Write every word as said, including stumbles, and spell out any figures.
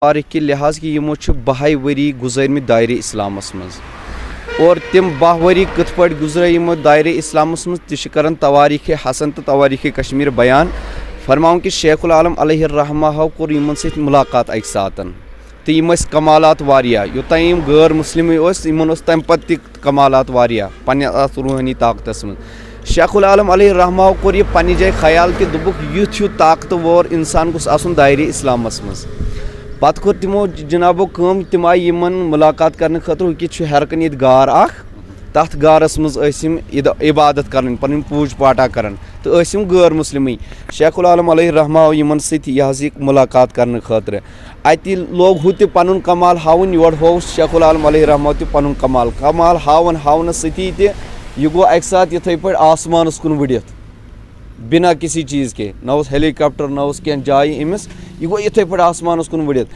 تواریخ کہِ لحاظ کہِ یِمو چھِ بَہَے ؤری گُزٲرمٕتۍ دایرِ اسلامس منٛز۔ اور تِم باہ ؤری کِتھ پٲٹھۍ گُزرٲے یِمو دایرِ اسلامس منٛز، تہِ چھِ کران تواریخ حسن تہٕ تواریخ کشمیر بیان۔ فرماوان کہِ شیخ العالم علیہ الرحمہ ہو کوٚر یِمن سۭتۍ ملاقات اکہِ ساتن، تہٕ یِم ٲسۍ کمالات واریاہ۔ یوٚتام یِم غٲر مسلمٕے ٲسۍ، یِمن اوس تمہِ پتہٕ تہِ کمالات واریاہ پننہِ اتھ روحٲنی طاقتس منٛز۔ شیخ العالم علیہ الرحمہ کوٚر یہِ پننہِ جایہِ خیال کہِ دوٚپُکھ، یُتھ ہیوٗ طاقتور انسان گوٚژھ آسُن دایرِ اسلامس منٛز۔ پتہٕ کٔر تِمو جنابو کٲم، تِم آیہِ یِمن ملاقات کرنہٕ خٲطرٕ۔ ہُہ کہِ چھُ ہیرٕ کنہِ ییٚتہِ غار اکھ، تتھ غارس منٛز ٲسۍ یِم عید-، عبادت کران، پنٕنۍ پوٗجا پاٹھا کران، تہٕ ٲسۍ یِم غٲر مسلمٕے۔ شیخ العالم علیہ الرحمہ آو یِمن سۭتۍ یہِ حظ یہِ ملاقات کرنہٕ خٲطرٕ۔ اَتہِ لوگ ہُہ تہِ پَنُن کمال ہاوُن، یورٕ ہوو شیخ العالم علیہ رحمہ تہِ پَنُن کمال۔ کمال ہاوُن ہاونَس سۭتی تہِ یہِ گوٚو اَکہِ ساتہٕ یِتھَے پٲٹھۍ آسمانَس کُن وٕڑِتھ، بنا کسی چیز کے۔ نہ اوس ہیلی کاپٹر، نہ اوس کینٛہہ جایہِ أمِس، یہِ گوٚو یِتھَے پٲٹھۍ آسمانَس کُن وٕڑِتھ۔